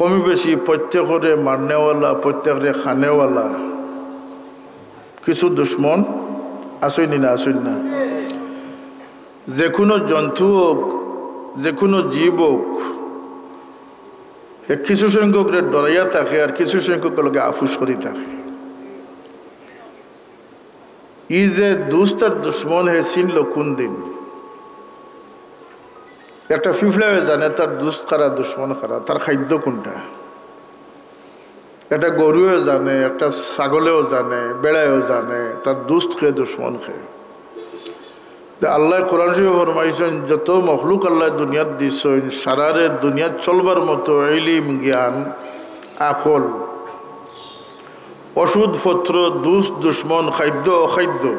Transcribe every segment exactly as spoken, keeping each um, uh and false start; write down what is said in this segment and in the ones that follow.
কমই বেশি প্রত্যেকরে মারনেওয়ালা, প্রত্যেকরে খানেওয়ালা কিছু দুশমন আছইন নি না, আছইন না? যে কোনো জন্তু হোক, যে কোনো জীব হোক, এ কিছু সংখ্যকরে ডরাইয়া থাকে আর কিছু সংখ্যকর লগে আফুস করি থাকে। ই যে দুস্ত আর দুশমন হে চিনল কোন দিন? একটা ফিফড়ায় জানে তার দুস্ত কারা, দুশমন কারা, তার খাদ্য কোনটা। একটা গরুয়ে জানে, একটা ছাগলেও জানে, বেড়ায়ও জানে তার দুস্ত কে, দুশমন কে। তে আল্লায় কোরআন শরীফো ফরমাইছইন, যত মখলুক আল্লায় দুনিয়াত দিছইন, সারারে দুনিয়াত চলবার মতো ইলিম, জ্ঞান, আকল, ওষুধপত্র, দুস্ত, দুশমন, খাদ্য, অখাদ্য,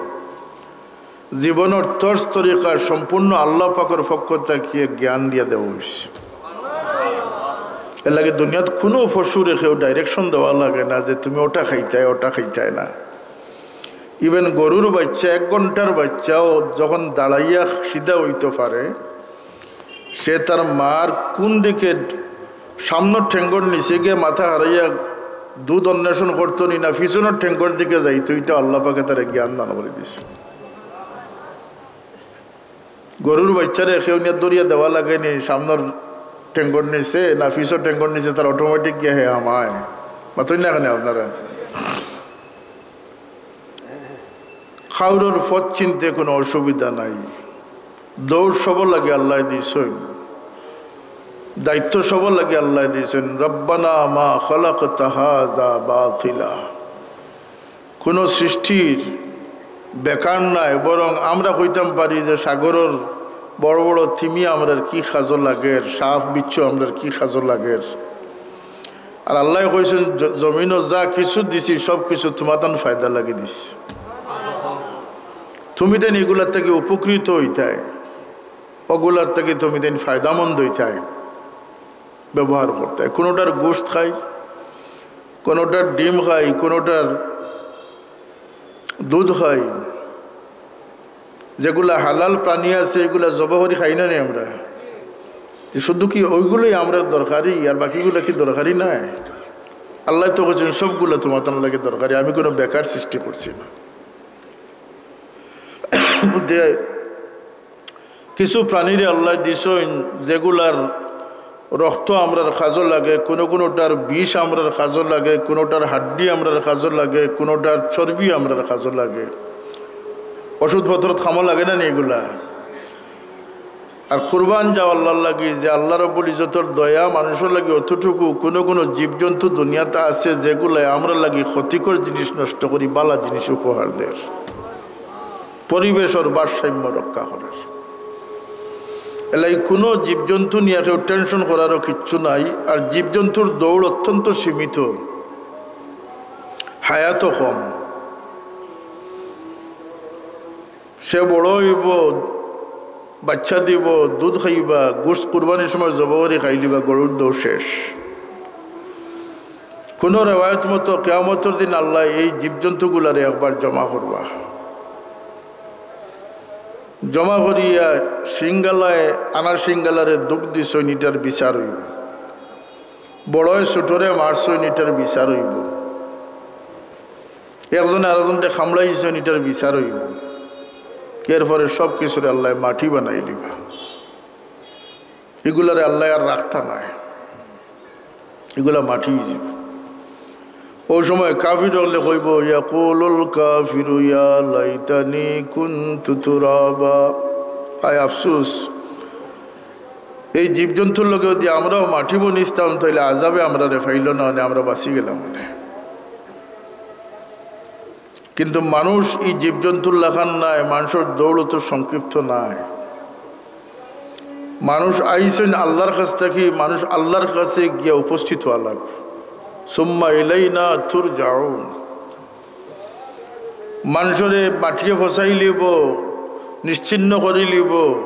জীবনর তর্জ তরিকা সম্পূর্ণ আল্লাহ পাকর পক্ষ থাকিয়া জ্ঞান দিয়া দেওয়া অইছে। এর লাগি দুনিয়াত কোনো পশুরে কেউ direction দেওয়া লাগে না যে তুমি ওটা খাইতায়, ওটা খাইতায় না। Even গরুর বাচ্চা, এক ঘন্টার বাচ্চাও যখন দাঁড়াইয়া সিধা অইতো পারে, সে তার মার কোন দিকে, সামনর ঠেঙ্গর নিচে গিয়া মাথা হারাইয়া দুধ অন্বেষণ করতো নি না পিছনর ঠেঙ্গর দিকে যাইতো, ইটা আল্লাহ পাকে তারে জ্ঞান দান করি দিছে। গরুর বাচ্চারে কেউ নিয়া ধরিয়া দেওয়া লাগে নি সামনর ঠেঙ্গর নিচে না পিছর ঠেঙ্গর নিচে, তার automatic গিয়া হে হামায়। মাতইন না কেনে আপনারা? কাউরর পথ চিনতে কোনো অসুবিধা নাই। দৌড় সবর লাগি আল্লায় দিছইন, দায়িত্ব সবর লাগি আল্লায় দিছইন। রব্বানা মা খালাকতা হাযা বাতিলা। কোনো সৃষ্টির বেকার নাই, বরং আমরা কইতাম পারি যে সাগরর বড় বড় তিমি আমরার কি কাজো লাগের, সাপ বিচ্ছু আমরার কি কাজো লাগের। আর আল্লায় কইছইন, "জ-, জমিনো যা কিছু দিছি, সব কিছু তুমাতান ফায়দা লাগি দিছি। তুমিতাইন ইগুলার থাকি উপকৃত অইতায়, অগুলার থাকি তুমিতাইন ফায়দামন্দ অইতায়, ব্যবহার করতায়।" কোনোটার গোশত খাই, কোনোটার ডিম খাই, কোনোটার দুধ খাই, যেগুলা হালাল প্রাণী আছে, এগুলা জবো করি খাই না নি আমরা? তে শুধু কি ওইগুলাই আমরার দরকারি, আর বাকিগুলা কি দরকারি নায়? আল্লায় তো কইছইন, "সবগুলা তুমাতান লাগি দরকারি, আমি কোনো বেকার সৃষ্টি করছি না।" বুঝতে কিছু প্রাণীরে আল্লায় দিছইন, যেগুলার রক্ত আমরার কাজো লাগে, কোনো কোনোটার বিষ আমরার কাজো লাগে, কোনোটার হাড্ডি আমরার কাজো লাগে, কোনোটার চর্বি আমরার কাজো লাগে। ওষুধপত্রত কামো লাগে না নি এগুলা? আর কুরবান যাও আল্লাহর লাগি, যে আল্লাহ রব্বুল ইজ্জতর দয়া মানুষর লাগি অতটুকু, কোনো কোনো জীবজন্তু দুনিয়াত আছে যেগুলায় আমরার লাগি ক্ষতিকর জিনিস নষ্ট করি, বালা জিনিস উপহার দের। পরিবেশর ভারসাম্য রক্ষা করার। এলাই কোনো জীবজন্তু নিয়া কেউ tension করারও কিচ্ছু নাই। আর জীবজন্তুর দৌড় অত্যন্ত সীমিত, হায়াতও কম। সে বড় অইবো, বাচ্চা দিবো, দুধ খাইবা, গোশত কুরবানির সময় জবো করি খাইলিবা, গরুর দৌড় শেষ। কোনো রেওয়ায়ত মতো কিয়ামতর দিন আল্লায় এই জীবজন্তুগুলারে একবার জমা করবা। জমা করিয়া সিঙ্গালায় আনা সিঙ্গালারে দুখ দিছইন, ইটার বিচার অইবো। বড়য় ছোটরে মারছইন, ইটার বিচার অইবো। একজনে আরোজনরে কামড়াইছইন, ইটার বিচার অইবো। এরপরে সব কিছুরে আল্লায় মাটি বানাইলিবা। ইগুলারে আল্লায় আর রাখতা নায়, ইগুলা মাটি অইযিবো। অউ সময় কাফির অকলে কইবো, "ইয়াকুলুল কাফিরু ইয়া লাইতানি কুনতু তুরাবা।" হায় আফসোস, এই জীবজন্তুর লগে যদি আমরাও মাটি বনিছতাম, তাইলে আযাবে আমরারে পাইলো না, অনে আমরা বাঁচি গেলাম অনে। কিন্তু মানুষ ই জীবজন্তুর লাখান নায়, মানুষর দৌড় অত সংক্ষিপ্ত নায়। মানুষ আইছইন আল্লাহর কাছ থাকি, মানুষ আল্লাহর কাছে গিয়া উপস্থিত অওয়া লাগবো। সুম্মা ইলাইনা তুরজাউন। মানুষরে মাটিয়ে ফসাইলিবো, নিশ্চিহ্ন করিলিবো।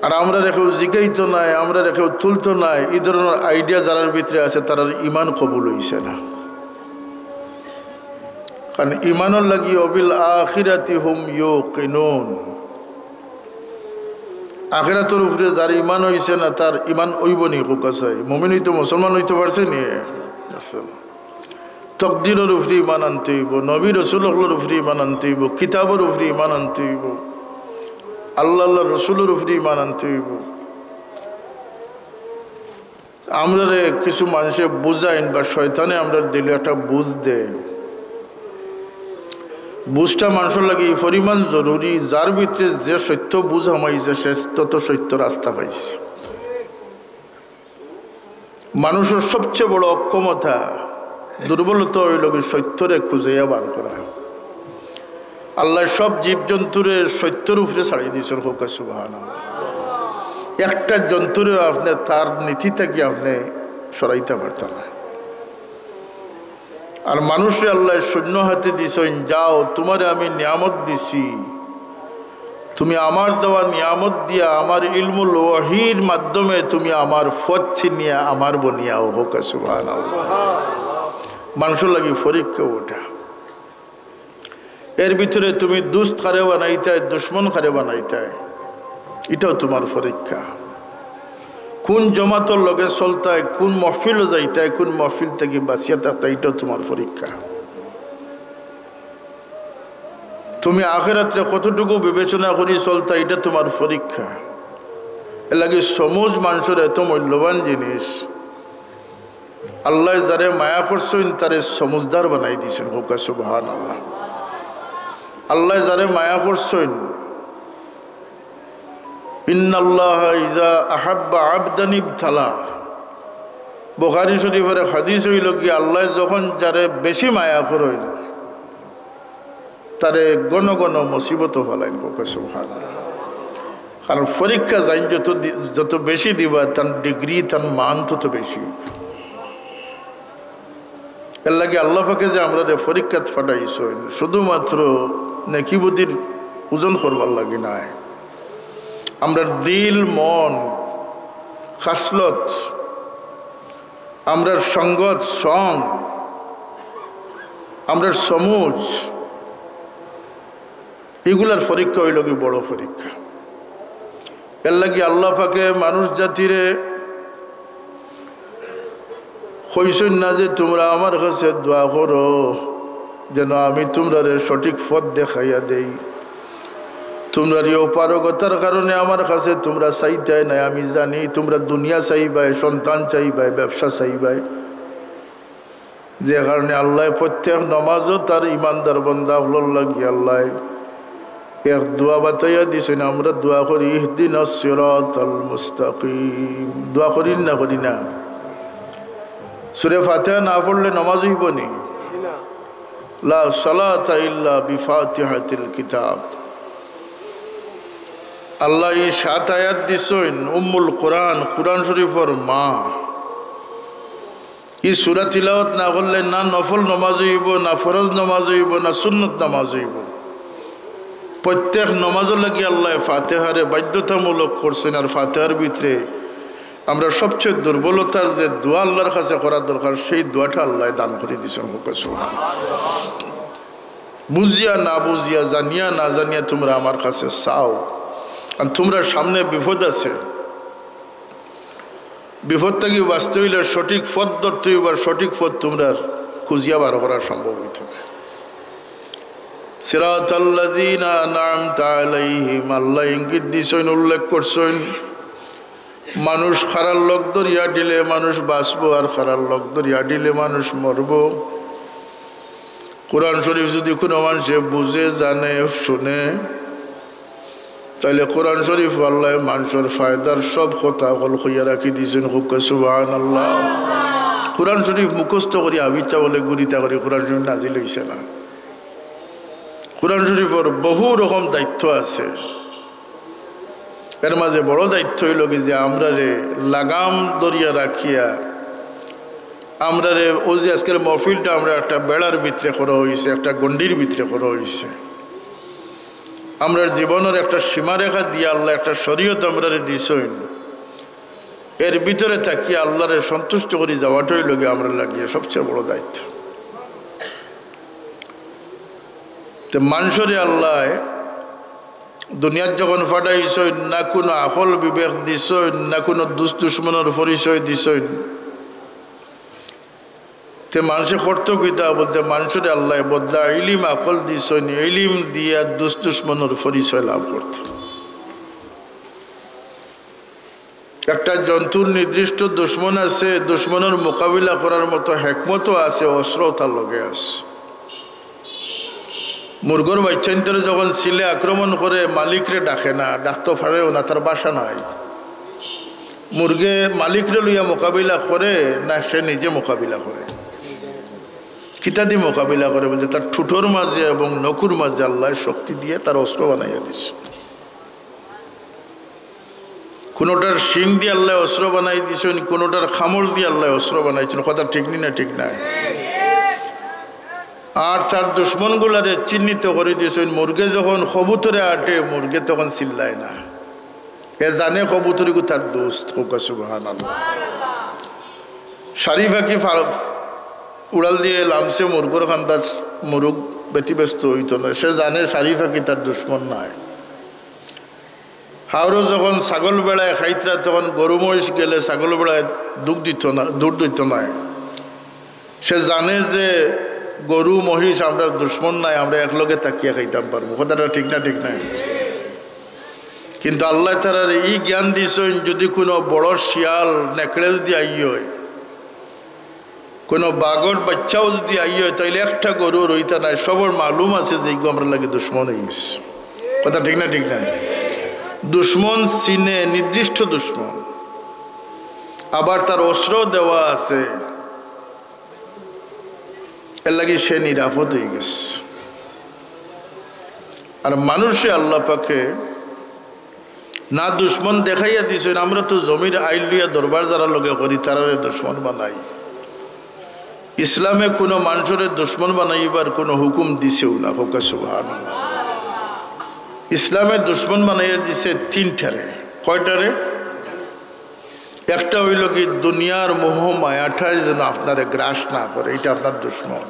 আর আমরারে কেউ জিগাইতো নায়, আমরারে কেউ তুলতো নায়, ই ধরনর idea যারার ভিতরে আছে, তারার ইমান কবুল অইছে না। কারণ ইমানর লাগি ওয়াবিল আখিরাতি হুম ইউকিনুন। আখেরাতর উপরে যার ইমান অইছে না, তার ইমান অইবো নি? কউক্কা চাই, মুমিন অইতো, মুসলমান অইতো পারছে নি? পারছে না। তকদিরর উপরে ইমান আনতে অইবো, নবী রসুল অকলর উপরে ইমান আনতে অইবো, কিতাবর উপরে ইমান আনতে অইবো, আল্লাহ, আল্লাহর রসুলর উপরে ইমান আনতে অইবো। আমরারে কিছু মানষে বুঝাইন বা শয়তানে আমরার দিলো একটা বুঝ দেয়। বুঝটা মানষর লাগি ই পরিমাণ জরুরি, যার ভিতরে যে সত্য বুঝ হামাইছে, সে তত সত্য রাস্তা পাইছে। মানষর সবচেয়ে বড় অক্ষমতা, দুর্বলতা অইলো গি সত্যরে খুঁজাইয়া বার করা। আল্লায় সব জীবজন্তুরে সত্যর উপরে ছাড়ি দিছইন, কউক্কা সুবহানাল্লাহ। একটা জন্তুরে আপনে তার নীতি থাকি আপনে সরাইতা পারতা না। আর মানুষরে আল্লায় শূন্য হাতে দিছইন, যাও, তুমারে আমি নিয়ামত দিছি, তুমি আমার দেওয়া নিয়ামত দিয়া, আমার ইলমুল ওয়াহির মাধ্যমে তুমি আমার পথ চিনিয়া আমার বনিয়া অও, কউক্কা সুবহানাল্লাহ। মানষর লাগি পরীক্ষা ওটা। এর ভিতরে তুমি দুস্ত কারে বানাইতায়, দুশমন কারে বানাইতায়, ইটাও তুমার পরীক্ষা। কুন জমাতর লগে চলতায়, কুন মহফিলো যাইতায়, কুন মহফিল থাকি বাঁচিয়া থাকতায়, ইটাও তুমার পরীক্ষা। তুমি আখেরাতরে কতটুকু বিবেচনা করি চলতায়, ইটা তুমার পরীক্ষা। এরলাগি সমুজ মানষর এত মূল্যবান জিনিস। আল্লায় যারে মায়া করছইন, তারে সমুজদার বানাই দিছইন। কউক্কা সুবহানাল্লাহ। আল্লায় যারে মায়া করছইন, ইন্নাল্লাহা ইজা আহাব্বা আবদান ইবতালা। বুখারী শরীফর হাদিস অইলো গি, আল্লায় যখন যারে বেশি মায়া করইন, তারে ঘন ঘন মুসিবতো ফালাইন, কউক্কা সুবহানাল্লাহ। কারণ পরীক্ষা যাইন যত দি-, যত বেশি দিবা, তান ডিগ্রি, তান মান তত বেশি। এরলাগি আল্লাহ পাকে যে আমরারে পরীক্ষাত পাঠাইছইন, শুধুমাত্র নেকি বদির ওজন করবার লাগি নায়। আমরার দিল, মন, খাসলত, আমরার সঙ্গত, সং, আমরার সমুজ, ইগুলার পরীক্ষা অইলো গি বড় পরীক্ষা। এরলাগি আল্লাহ পাকে মানুষ জাতিরে কইছইন না যে, তুমরা আমার কাছে দোয়া করো যেন আমি তুমরারে সঠিক পথ দেখাইয়া দেই। তুমরার ই অপারগতার কারণে আমার কাছে তুমরা চাইতায় নায়, আমি জানি। তুমরা দুনিয়া চাইবায়, সন্তান চাইবায়, ব্যবসা চাইবায়, যে কারণে আল্লায় প্রত্যেক নমাজো তার ইমানদার বন্দা অকলর লাগি আল্লায় এক দোয়া বাতাইয়া দিছইন। আমরা দোয়া করি, ইহদিনাস সিরাতাল মুস্তাকিম। দোয়া করি না, করি না? সূরা ফাতিহা না পড়লে নমাজ অইবো নি? লা সালাতা ইল্লা বিফাতিহাতিল কিতাব। আল্লায় ই সাত আয়াত দিছইন, উম্মুল কোরআন, কোরআন শরীফর মা। ই সূরা তিলাওয়াত না করলে না নফল নমাজ অইবো, না ফরজ নমাজ অইবো, না সুন্নত নমাজ অইবো। প্রত্যেক নমাজর লাগি আল্লায় ফাতিহারে বাধ্যতামূলক করছইন। আর ফাতিহার ভিতরে আমরা সবচেয়ে দুর্বলতার যে দোয়া আল্লাহর কাছে করার দরকার, সেই দোয়াটা আল্লায় দান করি দিছইন। কউক্কা সুবহানাল্লাহ। বুঝিয়া না বুঝিয়া, জানিয়া না জানিয়া তুমরা আমার কাছে চাও, আর তুমরার সামনে বিপদ আছে। বিপদ থাকি বাঁচতে অইলে, সঠিক পথ ধরতে অইবো, আর সঠিক পথ তুমরার খুঁজিয়া বার করা সম্ভব অইতো নায়। সিরাতাল্লাযীনা আনআমতা আলাইহিম, আল্লায় ইঙ্গিত দিছইন, উল্লেখ করছইন, মানুষ কারার লগ ধরিয়া দিলে মানুষ বাঁচবো, আর কারার লগ ধরিয়া দিলে মানুষ মরবো। কোরআন শরীফ যদি কুনু মানষে বুঝে, জানে, শুনে, তাইলে কোরআন শরীফো আল্লায় মানষর ফায়দার সব কথা অকল কইয়া রাখি দিছইন। কউক্কা সুবহানাল্লাহ। কোরআন শরীফ মুখস্থ করি হাফিজ ছাব অকলে ঘুরিতা করি, কোরআন শরীফ নাজিল অইছে না। কোরআন শরীফর বহু রকম দায়িত্ব আছে। এর মাঝে বড় দায়িত্ব অইলো গি যে আমরারে লাগাম ধরিয়া রাখিয়া, আমরারে, অউ যে আজকের মহফিলটা আমরার একটা বেড়ার ভিতরে করা অইছে, একটা গণ্ডির ভিতরে করা অইছে। আমরার জীবনর একটা সীমারেখা দিয়া আল্লায় একটা শরীয়ত আমরারে দিছইন। এর ভিতরে থাকি আল্লাহরে সন্তুষ্ট করি যাওয়াটা অইলো গি আমরার লাগি সবচেয়ে বড় দায়িত্ব। তে মানষরে আল্লায় দুনিয়াত যখন ফাটাইছইন, না কুনু আকল বিবেক দিছইন, না কুনু দুস্ত দুশমনর পরিচয় দিছইন। তে মানষে করতো কিতা বলতে, মানষরে আল্লায় বদলা ইলিম আকল দিছইন, ইলিম দিয়া দুস্ত দুশমনর পরিচয় লাভ করতো। একটা জন্তুর নির্দিষ্ট দুশমন আছে, দুশমনর মোকাবিলা করার মতো হেকমতও আছে, অস্ত্রও তার লগে আছে। মুরগর বাইচ্চাইন্তরে যখন চিলে আক্রমণ করে, মালিকরে ডাকে না, ডাকতো পারেও না, তার ভাষা নাই। মুরগে মালিকরে লইয়া মোকাবিলা করে না, সে নিজে মোকাবিলা করে? কিতা দি মোকাবিলা করে বলতে, তার ঠুটোর মাঝে এবং নখর মাঝে আল্লায় শক্তি দিয়া তার অস্ত্র বানাইয়া দিছে। কোনোটার শিং দি আল্লায় অস্ত্র বানাই দিছইন, কোনোটার কামড় দি আল্লায় অস্ত্র বানাইছইন। কথা ঠিক নি না? ঠিক নায়? আর তার দুশমনগুলারে চিহ্নিত করি দিছইন। মুরগে যখন কবুতরে আটে, মুরগে তখন চিল্লায় না, এ জানে কবুতরগু তার দুস্ত। কউক্কা সুবহানাল্লাহ। সারি পাখি ফা-, উড়াল দিয়া লামছে মুরগর কান্দাত, মুরগ ব্যতিব্যস্ত অইতো নায়, সে জানে সারি পাখি তার দুশমন নায়। হাওরো যখন ছাগল বেড়ায় খাইতরা, তখন গরু মহিষ গেলে ছাগল বেড়ায় দুধ দিতো না, দুধ দিতো নায়। সে জানে যে গরু মহিষ আমরার দুশমন নায়, আমরা একলগে থাকিয়া খাইতাম পারমু। কথাটা ঠিক না? ঠিক নায়? কিন্তু আল্লায় তারারে ই জ্ঞান দিছইন, যদি কুনু বড় শিয়াল নেকড়ে যদি আই অয়, কুনু বাঘর বাইচ্চাও যদি আই অয়, তাইলে একটা গরু রইতা নায়, সবর মালুম আছে যে ইগু আমরার লাগি দুশমন অইগেছে। কথা ঠিক না? ঠিক নায়? দুশমন চিনে, নির্দিষ্ট দুশমন, আবার তার অস্ত্র দেওয়া আছে, এর লাগি সে নিরাপদ অইগেছে। আর মানষে আল্লাহ পাকে না দুশমন দেখাইয়া দিছইন। আমরা তো জমির আইল লইয়া দরবার যারার লগে করি, তারারে দুশমন বানাই। ইসলামে কুনু মানষরে দুশমন বানাইবার কুনু হুকুম দিছেও না। কউক্কা সুবহানাল্লাহ। ইসলামে দুশমন বানাইয়া দিছে তিনটারে। কয়টারে? একটা অইলো কি, দুনিয়ার মোহ মায়াটায় যেন আপনারে গ্রাস না করে, ইটা আপনার দুশমন,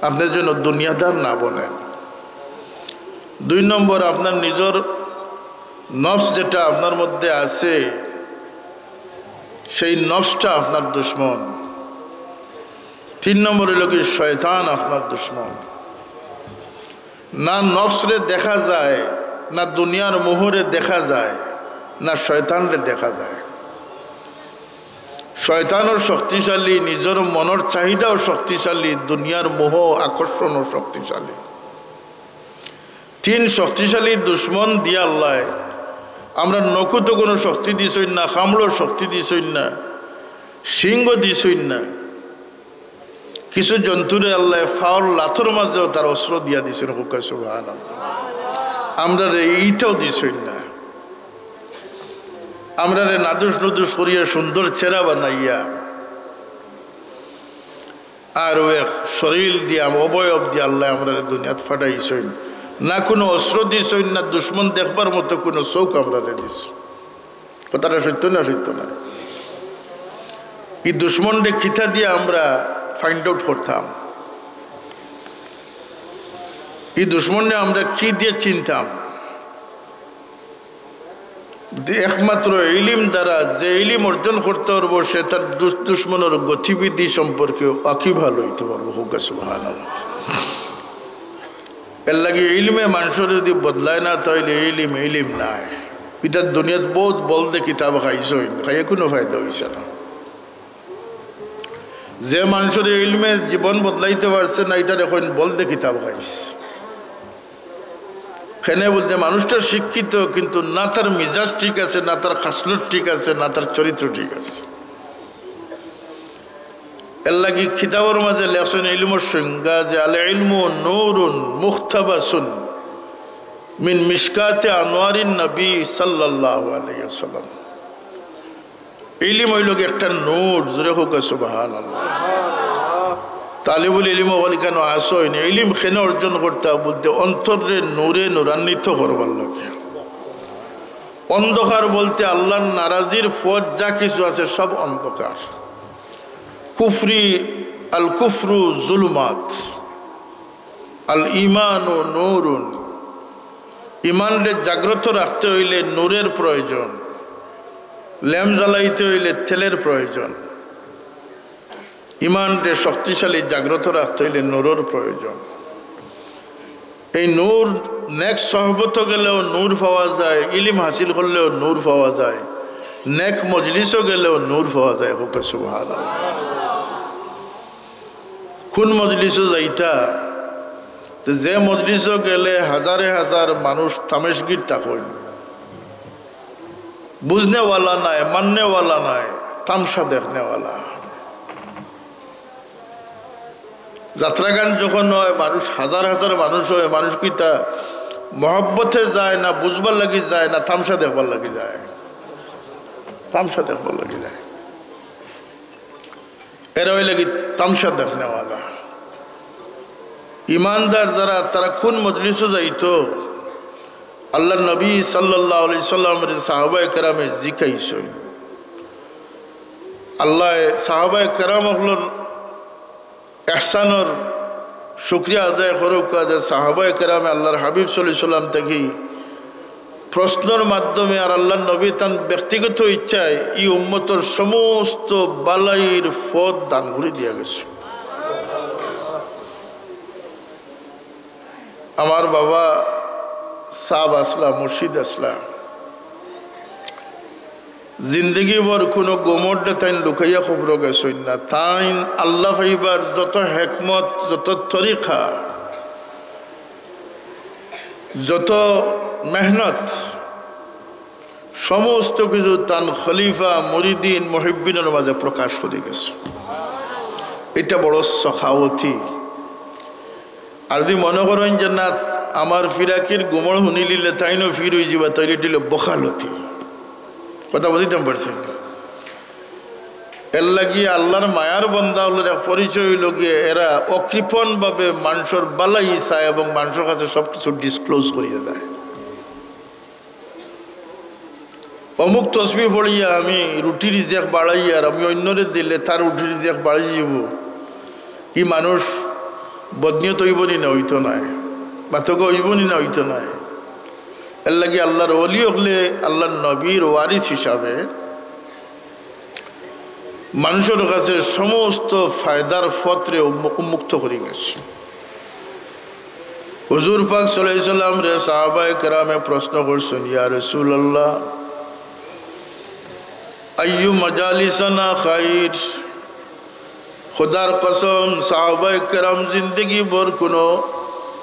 আপনে যেন দুনিয়াদার না বনেন। দুই নম্বর, আপনার নিজর নফস যেটা আপনার মধ্যে আছে, সেই নফসটা আপনার দুশমন। তিন নম্বর অইলো কি, শয়তান আপনার দুশমন। না নফসরে দেখা যায়, না দুনিয়ার মোহরে দেখা যায়, না শয়তানরে দেখা যায়। শয়তানও শক্তিশালী, নিজর মনর চাহিদাও শক্তিশালী, দুনিয়ার মোহ আকর্ষণও শক্তিশালী। তিন শক্তিশালী দুশমন দিয়া আল্লায় আমরার নখো তো কুনু শক্তি দিছইন না, কামড়ো শক্তি দিছইন না, শিংও দিছইন না। কিছু জন্তুরে আল্লায় ফাওর লাথর মাঝেও তার অস্ত্র দিয়া দিছইন। কউক্কা সুবহানাল্লাহ। আমরারে ইটাও দিছইন না। আমরারে নাদুস নুদুস করিয়া সুন্দর চেহারা বানাইয়া আর অউ এক শরীর দিয়া, অবয়ব দিয়া আল্লায় আমরারে দুনিয়াত ফাটাইছইন। না কুনু অস্ত্র দিছইন, না দুশমন দেখবার মতো কুনু চউখ আমরারে দিছইন। কথাটা সত্য না সত্য না? ই দুশমনরে কিতা দিয়া আমরা find out করতাম? ই দুশমনরে আমরা কি দিয়া চিনতাম? একমাত্র ইলিম দ্বারা। যে ইলিম অর্জন করতে পারবো, সে তার দুস-, দুশমনর গতিবিধি সম্পর্কে ওয়াকিবহাল অইতে পারবো। কউক্কা সুবহানাল্লাহ। এর লাগি ইলমে মানষরে যদি বদলায় না, তাইলে ইলিম ইলিম নায়। ইটা দুনিয়াত বউত বলদে কিতাব খাইছইন, খাইয়া কুনু ফায়দা অইছে না। যে মানষরে ইলমে জীবন বদলাইতে পারছে না, ইটারে কইন বলদে কিতাব খাইছে। কেনে বলতে, মানুষটা শিক্ষিত, কিন্তু না তার মিজাজ ঠিক আছে, না তার খাসলত ঠিক আছে, না তার চরিত্র ঠিক আছে। এর লাগি কিতাবর মাঝে লেখছইন ইলমর সংজ্ঞা যে, "আল ইলমু নূরুন মুখতাবাসুন মিন মিশকাতে আনোয়ারিন নবী সাল্লাল্লাহু আলাইহি ওয়াসাল্লাম।" ইলিম অইলো গি একটা নূর, জোরে কউক্কা সুবহানাল্লাহ। তালিবুল ইলিম অকল ইখানো আছইন, ইলিম কেনে অর্জন করতা বলতে, অন্তররে নূরে নূরান্বিত করবার লাগি। অন্ধকার বলতে আল্লাহর নারাজির পথ যা কিছু আছে সব অন্ধকার। কুফরি, আল কুফরু জুলুমাত, আল ইমানু নূরুন। ইমানরে জাগ্রত রাখতে অইলে নূরের প্রয়োজন, ল্যাম্প জ্বালাইতে অইলে তেলের প্রয়োজন। ইমানরে শক্তিশালী জাগ্রত রাখতে অইলে নূরর প্রয়োজন। এই নূর, নেক সহবতো গেলেও নূর পাওয়া যায়, ইলিম হাসিল করলেও নূর পাওয়া যায়, নেক মজলিসো গেলেও নূর পাওয়া যায়। কউক্কা সুবহানাল্লাহ। কুন মজলিসো যাইতা? তো যে মজলিসো গেলে হাজারে হাজার মানুষ তামেশগির থাকইন, বুঝনেওয়ালা নায়, মাননেওয়ালা নায়, তামশা দেখনেওয়ালা। যাত্রাগান যখন অয়, মানুষ হাজার হাজার মানুষ অয়, মানুষ কিতা মহব্বতে যায় না, বুঝবার লাগি যায় না, তামশা দেখবার লাগি যায়, তামশা দেখবার লাগি যায়। এরা অইলা গি তামশা দেখনেওয়ালা। ইমানদার যারা, তারা কুন মজলিসো যাইতো? আল্লাহর নবী সাল্লাল্লাহু আলাইহি সাল্লামরে সাহাবায়ে কেরামে জিকাইছইন। আল্লায় সাহাবায়ে কেরাম অকলর এহসানর শুকরিয়া আদায় করউক্কা যে সাহাবায়ে কেরামে আল্লাহর হাবিব সাল্লাল্লাহু আলাইহি সাল্লাম থাকি প্রশ্নর মাধ্যমে আর আল্লাহর নবী তান ব্যক্তিগত ইচ্ছায় ই উম্মতর সমস্ত বালাইর পথ দান করি দিয়া গেছে। আমার বাবা সাব আছলা, মুর্শিদ আছলা, জিন্দেগি ভর কুনু গুমর দে তাইন লুকাইয়া কবরো গেছইন না। তাইন আল্লাহ পাইবার যত হেকমত, যত তরিকা, যত মেহনত, সমস্ত কিছু তান খলিফা, মুরিদিন, মুহিব্বিনর মাঝে প্রকাশ করি গেছে। ইটা বড় সখাওতি। আর যদি মনে করইন যে না, আমার ফিরাকির গুমর হুনিলিলে তাইনও ফির অইযিবা, তাইলে ইটা অইলো বখালতি। কথা বুঝিতাম পারছি? এর লাগি আল্লাহর মায়ার বন্দা অকলর এক পরিচয় অইলো গিয়া এরা অকৃপণভাবে মানষর বালাই চায় এবং মানষর কাছে সব কিছু disclose করিয়া যায়। অমুক তসবি পড়িয়া আমি রুটির রিজেক বাড়াইয়ার আমি অইন্যরে দিলে তার রুটির রিজেক বাড়ি যাইবো। ই মানুষ বদনিয়ত অইবো নি না অইতো নায়? মাতউক্কা অইবো নি না অইতো নায়? এর লাগি আল্লাহর ওলি অকলে আল্লাহর নবীর ওয়ারিস হিসাবে মানষর কাছে সমস্ত ফায়দার পথরে উন্মু-, উন্মুক্ত করি গেছে। হুজুর পাক সাল্লাল্লাহু আলাইহি সাল্লামরে সাহাবায়ে কেরামে প্রশ্ন করছইন, "ইয়া রাসূলুল্লাহ, আইয়ু মাজালিসানা খাইর?" খোদার কসম, সাহাবায়ে কেরাম জিন্দেগি ভর কুনু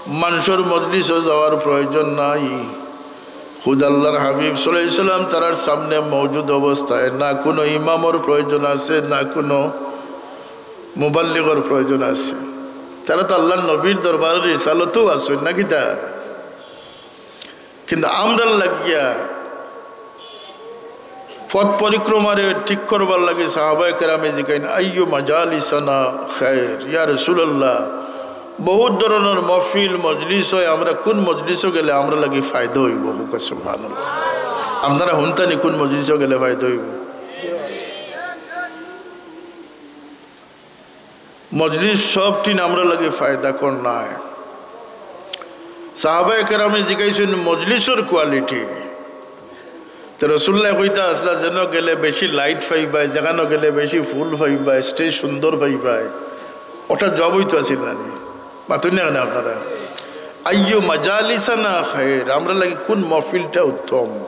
মানষর মজলিসো যাওয়ার প্রয়োজন নাই। খুদ আল্লাহর হাবিব সাল্লাল্লাহু আলাইহি সাল্লাম তারার সামনে মওজুদ অবস্থায় না কুনু ইমামর প্রয়োজন আছে, না কুনু মুবাল্লিগর প্রয়োজন আছে। তারা তো আল্লাহর নবীর দরবারে রিসালতেও আছইন, না কিতা? কিন্তু আমরার লাগিয়া পথ পরিক্রমারে ঠিক করবার লাগি সাহাবায়ে কেরামে জিকাইন, "আইয়ু মাজালিসানা খায়র, ইয়া রাসূলুল্লাহ, বহুত ধরনর মহফিল, মজলিস অয়, আমরা কুন মজলিসো গেলে আমরার লাগি ফায়দা অইবো?" কউক্কা সুবহানাল্লাহ। আপনারা হুনতা নি কুন মজলিসো গেলে ফায়দা অইবো? মজলিস সবটিন আমরার লাগি ফায়দাকর নায়। সাহাবায়ে কেরামে জিকাইছইন মজলিসর quality। তো রাসূলুল্লায় কইতা আছলা, যেন গেলে বেশি light পাইবায়, যেখানো গেলে বেশি ফুল পাইবায়, stage সুন্দর পাইবায়। ওটা জবাব অইতো আছিল না নি? মাতইন না কেনে আপনারা? আইয়ু মাজালিসানা খায়র, আমরার লাগি কুন মহফিলটা উত্তম?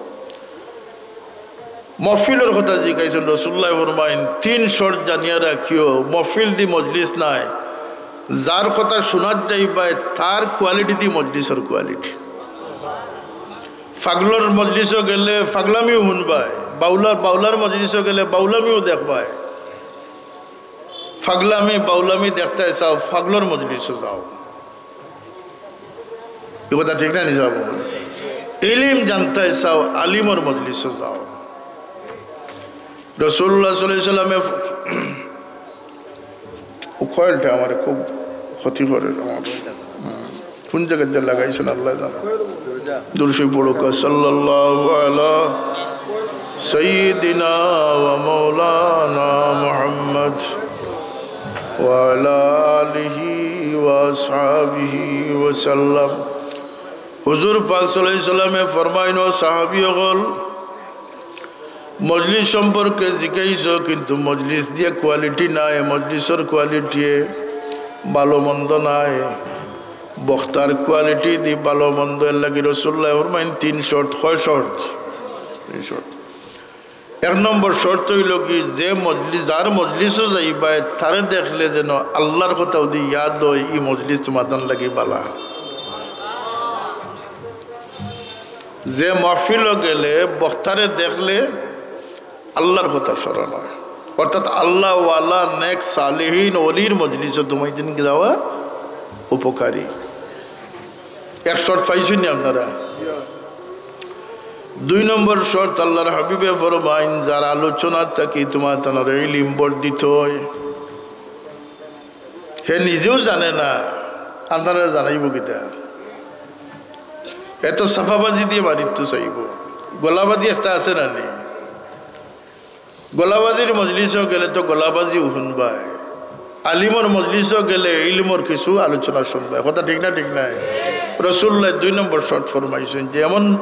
মহফিলর কথা জিকাইছইন, রাসূলুল্লায় ফরমাইন, "তিন শর্ত জানিয়া রাখিও, মহফিল দি মজলিস নায়, যার কথা হুনাত যাইবায়, তার quality দি মজলিসর quality।" পাগলর মজলিসো গেলে পাগলামিও হুনবায়, বাউলার, বাউলার মজলিসো গেলে বাউলামিও দেখবায়। পাগলামি, বাউলামি দেখতায় চাও, পাগলর মজলিসো যাও। ই কথা ঠিক না নি সাব? ইলিম জানতায় চাও, আলিমর মজলিসো যাও। রাসূলুল্লাহ সাল্লাল্লাহু আলাইহি ওয়াসাল্লামে, ও কয়েলটা আমারে খুব ক্ষতি করের আমার। হুম। কুন জাগাত যে লাগাইছইন আল্লায় জানে। দুরুদ শরিফ পড়উক্কা, সাল্লাল্লাহু আলা সাইয়্যিদিনা ওয়া মাওলানা মুহাম্মদ ওয়া আলা আলিহি ওয়া আসহাবিহি ওয়া সাল্লাম। হুজুর পাক সাল্লাল্লাহু আলাইহি ওয়াসাল্লামে ফরমাইন, ও সাহাবী অকল, মজলিস সম্পর্কে জিকাইছো, কিন্তু মজলিস দিয়া কোয়ালিটি নাই, মজলিসর কোয়ালিটি ভালো মন্দ নাই, বক্তার কোয়ালিটি দি ভালো মন্দ। এর লাগি রাসূলুল্লাহ ফরমাইন তিন শর্ত। কয় শর্ত? তিন শর্ত। এক নম্বর শর্ত অইলো কি, যে মজলিস, যার মজলিসো যাইবায়, তারে দেখলে যেন আল্লাহর কথা অদি ইয়াদ অয়, ই মজলিস তুমার তান লাগি বালা। যে মাহফিলো গেলে বক্তারে দেখলে আল্লাহর কথা স্মরণ অয়, অর্থাৎ আল্লাহওয়ালা, নেক, সালেহিন, অলির মজলিসো তুমার দিন যাওয়া উপকারী। এক শর্ত পাইছইন নি আপনারা? দুই নম্বর শর্ত, আল্লাহর হাবিবে ফরমাইন, যার আলোচনা থাকি তুমার তানর ইলিম বর্ধিত অয়, হে নিজেও জানে না, আপনারারে জানাইবো কিতা? এত সাফাবাজি দিয়া মারিতো চাইবো, গলাবাজি একটা আছে না নি? গলাবাজির মজলিসো গেলে তো গলাবাজিও হুনবায়, আলিমর মজলিসো গেলে ইলমর কিছু আলোচনা হুনবায়। কথা ঠিক না? ঠিক নায়? রাসূলুল্লাহ দুই নম্বর শর্ত ফরমাইছইন যে এমন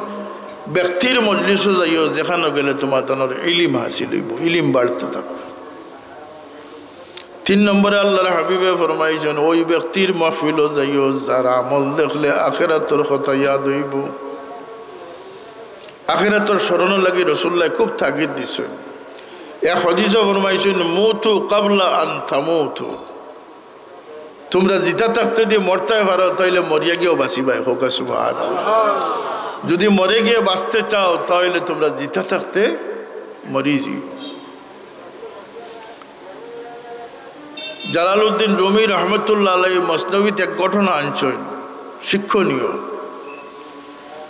ব্যক্তির মজলিসো যাইও, যেখানো গেলে তুমার তানর ইলিম হাসিল অইবো, ইলিম বাড়তে থাকবো। তিন নম্বরে আল্লাহর হাবিবে ফরমাইছইন, ওই ব্যক্তির মাহফিলো যাইও, যার আমল দেখলে আখেরাতর কথা ইয়াদ অইবো। আখেরাতর স্মরণর লাগি রাসূলুল্লাহ খুব তাগিদ দিছইন। এক হাদিসো ফরমাইছইন, "মুতু কাবলা আন তামুতু।" তুমরা জিতা থাকতে দি মরতায় পারো, তাইলে মরিয়া গিয়াও বাঁচিবায়। কউক্কা সুবহানাল্লাহ। যুদি মরে গিয়া বাঁচতে চাও, তাইলে তুমরা জিতা থাকতে মরি যিও। জালালউদ্দিন রুমি রহমতুল্লাহ আলাইহি মসনবীত এক ঘটনা আনছইন, শিক্ষণীয়।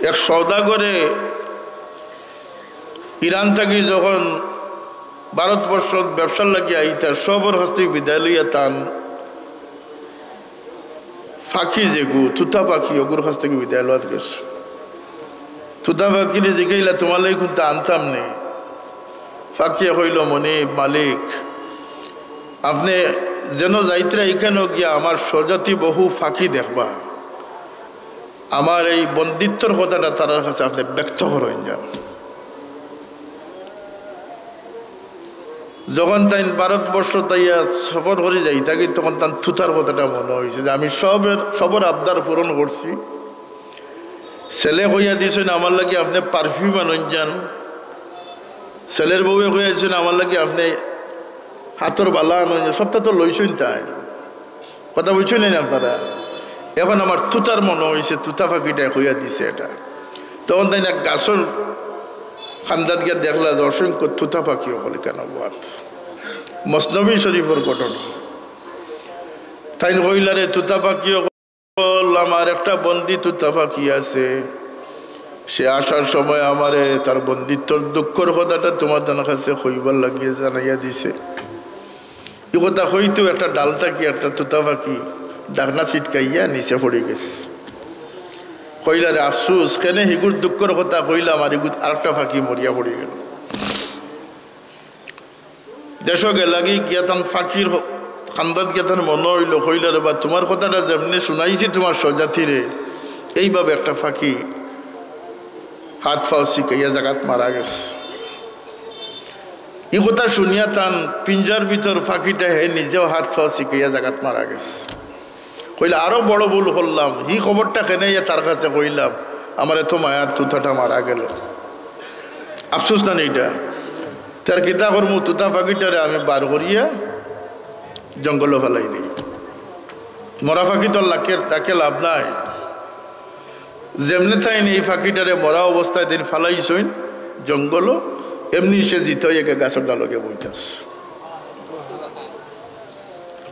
এক সওদাগরে ইরান থাকি যখন ভারতবর্ষত ব্যবসার লাগি আইতা, সবর কাছ থাকি বিদায় লইয়া তান পাখি যেগু, তুতা পাখি, অগুর কাছ থাকি বিদায় লওয়াত গেছে। তুতা পাখিরে জিকাইলা, "তুমার লাগি কুন্তা আনতাম নি?" পাখিয়ে কইলো, "মনিব, মালিক, আপনে যেন যাইতরা, ইখানো গিয়া আমার স্বজাতি বহু পাখি দেখবা।" আমার এই বন্দিত্বর কথাটা তারার কাছে আপনে ব্যক্ত করইন যান। যখন তাইন ভারতবর্ষ তাইয়া সফর করি যাইতা কি, তখন তান তুতার কথাটা মনো অইছে যে আমি সবের, সবর আবদার পূরণ করছি। ছেলে কইয়া দিছইন আমার লাগি আপনে পারফিউম আনইন যান, ছেলের বউয়ে কইয়া দিছইন আমার লাগি আপনে হাতর বালা আনইন যান, সবটা তো লইছইন তাইন। কথা বুঝছইন নি আপনারা? এখন আমার তুতার মনো অইছে, তুতা পাখিটায় কইয়া দিছে এটা। তখন তাইন এক গাছর কান্দাত গিয়া দেখলা যে অসংখ্য তুতা পাখি অকল ইখানো বওয়াত। মসনবী শরীফর ঘটনা। তাইন কইলা, "রে তুতা পাখি অকল, আমার একটা বন্দি তুতা পাখি আছে, সে আসার সময় আমারে তার বন্দিত্বর দুঃখর কথাটা তুমার তান কাছে কইবার লাগিয়া জানাইয়া দিছে।" ই কথা কইতেউ একটা ডাল থাকি একটা তুতা পাখি ডাকনা ছিটকাইয়া নিচে পড়ি গেছে। কইলা, "রে আফসুস, কেনে হিগুর দুঃখর কথা কইলাম আর ইগুত আরেকটা পাখি মরিয়া পড়ি গেল।" দেশো গেলাগি গিয়া তান পাখির হ-, কান্দাত গিয়া তান মনো অইলো, কইলা, "রে বা, তুমার কথাটা যেমনে শুনাইছি তুমার স্বজাতিরে, এইভাবে একটা পাখি হাত পাও ছিকাইয়া জাগাত মারা গেছে।" ই কথা শুনিয়া তান পিঞ্জার ভিতর পাখিটা হে নিজেও হাত পাও ছিকাইয়া জাগাত মারা গেছে। কইলা, "আরো বড় ভুল করলাম, হি খবরটা কেনে ইয়া তার কাছে কইলাম, আমার এত মায়ার তুতাটা মারা গেল।" আফসোস না নি ইটা? তার কিতা করমু, তুতা পাখিটারে আমি বার করিয়া জঙ্গলো ফালাই দেই। মরা পাখি তো আর রাখে, রাখে লাভ নাই। যেমনে তাইন এই পাখিটারে মরা অবস্থায় দিন ফালাইছইন জঙ্গলো, এমনি সে জিতা অইয়া গাছর ডালো গিয়া বইতাছে।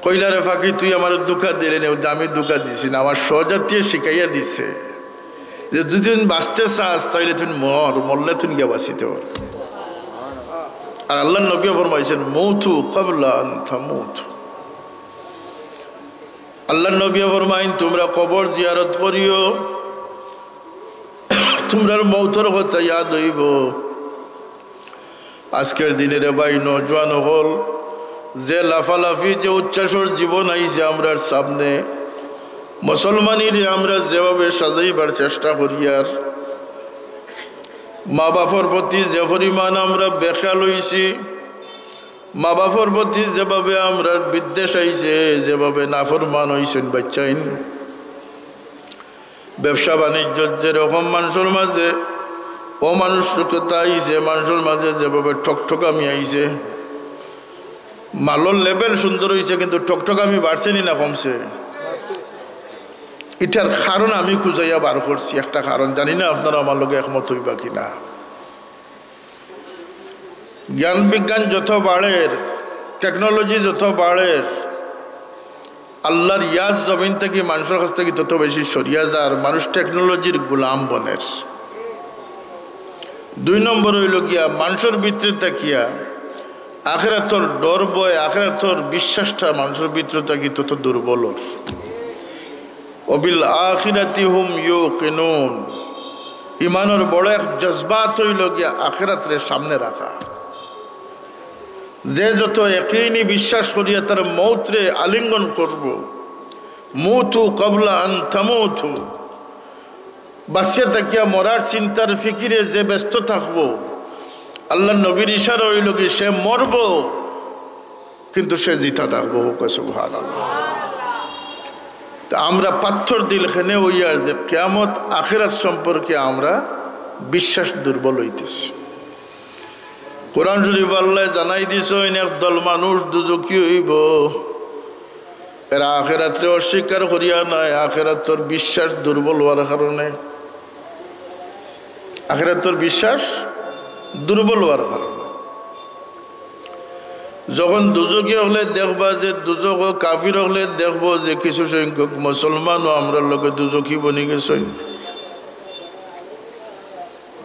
কইলা, "রে পাখি, তুই আমারে ধুকা দিলে নে।" "আমি ধুকা দিছি না, আমার স্বজাতিয়ে শিখাইয়া দিছে যে যদি তুই বাঁচতে চাস, তাইলে তুই মর, মরলে তুই গিয়া বাঁচিতে পার।" আর আল্লাহর নবীয়ে ফরমাইছইন, "মুতু কাবলা আন তামুতু।" আল্লাহর নবীয়ে ফরমাইন, "তুমরা কবর জিয়ারত করিও, তুমরার মউতর কথা ইয়াদ অইবো।" আজকের দিনে রে ভাই, নওজোয়ান অকল, যে লাফালাফি, যে উচ্ছ্বাসর জীবন আইছে আমরার সামনে, মুসলমানিরে আমরা যেভাবে সাজাইবার চেষ্টা করিয়ার, মা বাপর প্রতি যে পরিমাণ আমরা বেখেয়াল অইছি, মা বাপর প্রতি যেভাবে আমরার বিদ্বেষ আইছে, যেভাবে নাফরমান অইছইন বাইচ্চাইন, ব্যবসা বাণিজ্য যেরকম মানষর মাঝে অমানুষিকতা আইছে, মানষর মাঝে যেভাবে ঠকঠকামি আইছে, মালর level সুন্দর অইছে, কিন্তু ঠকঠকামি বাড়ছে নি না কমছে? ইটার কারণ আমি খুঁজাইয়া বার করছি, একটা কারণ, জানি না আপনারা আমার লগে একমত অইবা কি না। জ্ঞান বিজ্ঞান যত বাড়ের, technology যত বাড়ের, আল্লাহর ইয়াদ জমিন থাকি মানষর কাছ থাকি তত বেশি সরিয়া যার, মানুষ technologyর গোলাম বনের। দুই নম্বর অইলো গিয়া, মানষর ভিতরে থাকিয়া আখেরাতর ডর ভয়, আখেরাতর বিশ্বাসটা মানষর ভিতরে থাকি তত দুর্বল অর। ওয়াবিল আখিরাতি হুম ইউকিনুন। ইমানর বড় এক জজবাত অইলো গিয়া আখেরাতরে সামনে রাখা। যে যত একিনি বিশ্বাস করিয়া তার মৌতরে আলিঙ্গন করবো, মুতু ক্বাবলা আন তামুতু, বাঁচিয়া থাকিয়া মরার চিন্তার ফিকিরে যে ব্যস্ত থাকবো, আল্লাহর নবীর ইশারা অইলো কি, সে মরবো, কিন্তু সে জিতা থাকবো। কও সুবহানাল্লাহ। তা আমরা পাথর দিল কেনে অইয়ার যে কিয়ামত আখিরাত সম্পর্কে আমরা বিশ্বাস দুর্বল অইতেছি। কোরআন শরীফ আল্লায় জানাই দিছইন, একদল মানুষ দুজখি অইবো, এরা আখেরাতরে অস্বীকার করিয়া নায়, আখেরাতর বিশ্বাস দুর্বল অওয়ার কারণে, আখেরাতর বিশ্বাস দুর্বল অওয়ার কারণে। যখন দুজখি অকলে দেখবা যে দুজখো কাফির অকলে দেখবো যে কিছু সংখ্যক মুসলমানও আমরার লগে দুজখি বনি গেছইন,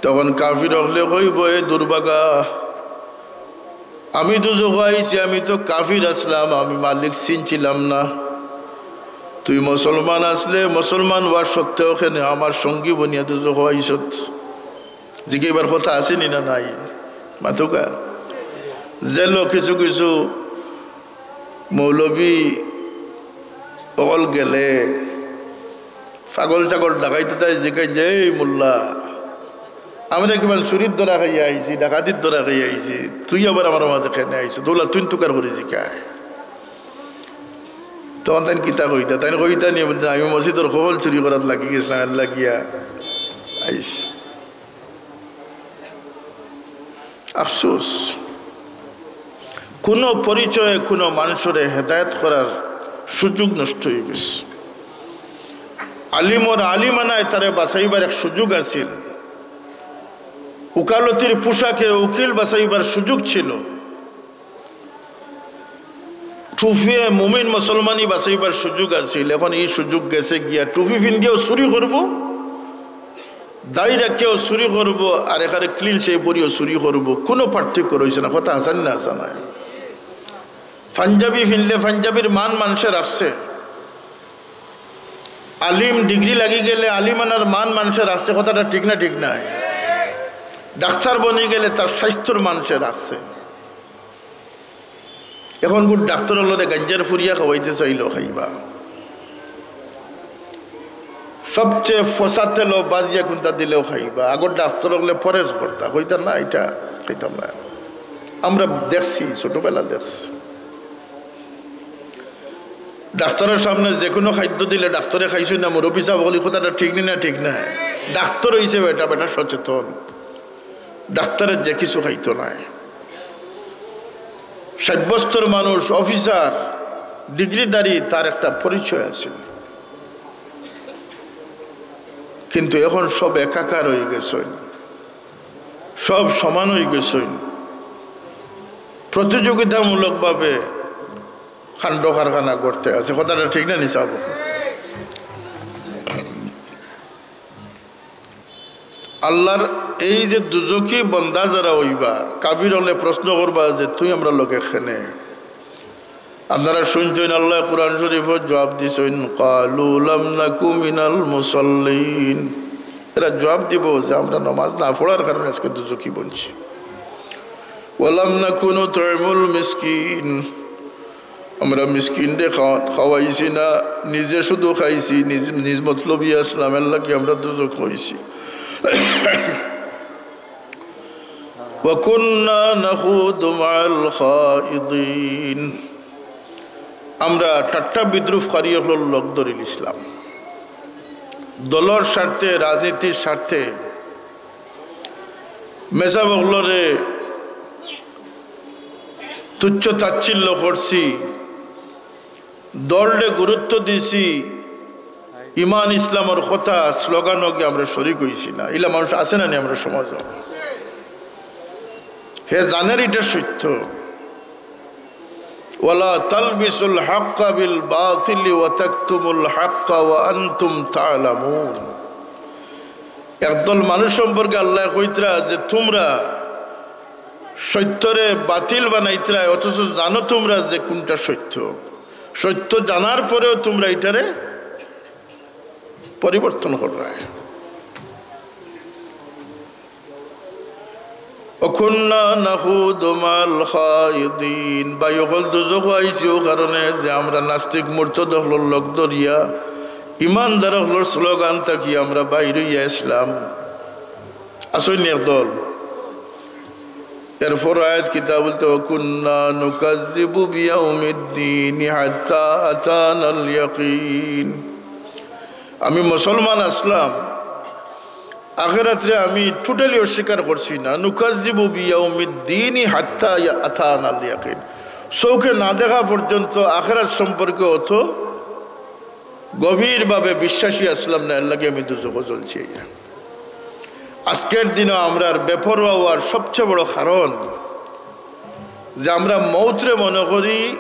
তখন কাফির অকলে কইবো, "এ দুর্ভাগা, আমি দুজখো আইছি, আমি তো কাফির আছলাম, আমি মালিক চিনছিলাম না। তুই মুসলমান আছলে, মুসলমান অওয়া সত্ত্বেও কেনে আমার সঙ্গী বনিয়া দুজখো আইছত?" জিকাইবার কথা আছে নি না নাই? মাতুক্কা। জেলো কিছু কিছু মৌলভী অকল গেলে পাগল ছাগল ডাকাইতে তাই জিকাইন যে, "এই মোল্লা, আমরা কিমান চুরির ধরা খাইয়া আইছি, ডাকাতির ধরা খাইয়া আইছি, তুই আবার আমরার মাঝে কেনে আইছস? দৌলা তুই তুকার করি জিকায়।" তখন তাইন কিতা কইতা? তাইন কইতা নি, "আমি মসজিদর কবল চুরি করাত লাগি গেছলাম, এর লাগিয়া আইছি।" আফসোস, কোনো পরিচয়ে কোনো মানুষরে হেদায়েত করার সুযোগ নষ্ট অই গেছে। আলিমর আলিমানায় তারে বাঁচাইবার এক সুযোগ আছিল, উকালতির পোশাকে উকিল বাঁচাইবার সুযোগ ছিল, টুপিয়ে মুমিন মুসলমানি বাঁচাইবার সুযোগ আছিল। এখন ই সুযোগ গেছে গিয়া, টুপি ফিন্দিয়াও চুরি করবো, দাড়ি রাখিয়াও চুরি করবো, আর এখানে clean shave করিয়াও চুরি করবো। কোনো পার্থক্য রইছে না। কথা হাছা নি না হাছা নায়? পাঞ্জাবি ফিনলে পাঞ্জাবির মান মানষে রাখছে, আলিম ডিগ্রি লাগি গেলে আলিমানার মান মানষে রাখছে। কথাটা ঠিক না ঠিক নায়? ডাক্তার বনি গেলে তার স্বাস্থ্যর মান সে রাখছে। এখন গুর ডাক্তার অকলরে গাঞ্জার ফুরিয়া খাওয়াইতে চাইলেও খাইবা, সবচেয়ে ফসা তেলো বাজিয়া কুন্তা দিলেও খাইবা। আগর ডাক্তার অকলে পরেজ করতা, কইতা, "না, ইটা খাইতাম না।" আমরা দেখছি, ছোটবেলা দেখছি। ডাক্তারর সামনে যে কোনো খাদ্য দিলে ডাক্তারে খাইছইন না, মুরব্বি সাব অকলে, কথাটা ঠিক নি না ঠিক নায়? ডাক্তার অইছে বেটা, বেটা সচেতন। ডাক্তারে যে কিছু খাইতো নায়। সাব্যস্তর মানুষ, অফিসার, ডিগ্রিধারী, তার একটা পরিচয় আছিল। কিন্তু এখন সব একাকার অই গেছইন, সব সমান অই গেছইন, প্রতিযোগিতামূলকভাবে কাণ্ড কারখানা করতে আছে। কথাটা ঠিক না নি সাব? আল্লাহর এই যে দুজখি বন্দা যারা অইবা, কাফির অকলে প্রশ্ন করবা যে, "তুই আমরার লগে কেনে?" আপনারা শুনছইন, আল্লায় কোরআন শরীফো জবাব দিছইন, "ক্বালু লাম নাকু মিনাল মুসাল্লিন।" এরা জবাব দিবো যে, "আমরা নমাজ না পড়ার কারণে আজকে দুজখি বনছি।" "ওয়া লাম নাকু নুতইমুল মিসকিন।" আমরা মিসকিনরে খাওয়া-, খাওয়াইছি না, নিজে শুধু খাইছি, নিজ, নিজ মতলবি আসলাম, এর লাগি আমরা দুজখ অইছি। وكنا نخوض مع الخائضين। আমরা ঠাট্টা বিদ্রুপকারী অকলর লগ ধরিলিছলাম। দলর স্বার্থে, রাজনীতির স্বার্থে মেসাব অকলরে তুচ্ছ তাচ্ছিল্য করছি, দলরে গুরুত্ব দিছি, ইমান ইসলামর কথা স্লোগানো গিয়া আমরা শরিক অইছি না। ইলা মানুষ আছে না নি আমরা সমাজো? হে জানের ইটা সত্য। ولا تلبسوا الحق بالباطل وتكتموا الحق وأنتم تعلمون। একদল মানুষ সম্পর্কে আল্লায় কইতরা যে তুমরা সত্যরে বাতিল বানাইতরায়, অথচ জানো তুমরা যে কুনটা সত্য। সত্য জানার পরেও তুমরা ইটারে পরিবর্তন কররায়। وكنا نخوض مع الخائضين। ভাই অকল, দুজখো আইছি অউ কারণে যে আমরা নাস্তিক মুরতাদ অকলর লগ ধরিয়া ইমানদার অকলর স্লোগান থাকি আমরা বাইর অইয়া ইসলাম। আছইন নি একদল। এরপর আয়াত কিতা বুলতে, وكنا نكذب بيوم الدين حتى أتانا اليقين। আমি মুসলমান আসলাম, আখেরাতরে আমি totally অস্বীকার করছি না। نكذب بيوم الدين حتى أتانا اليقين। চউখে না দেখা পর্যন্ত আখেরাত সম্পর্কে অত গভীরভাবে বিশ্বাসী আসলাম না, এর লাগি আমি দুজখো জ্বলছি। আজকের দিনও আমরার বেপরোয়া অওয়ার সবচেয়ে বড় কারণ যে আমরা মউতরে মনে করি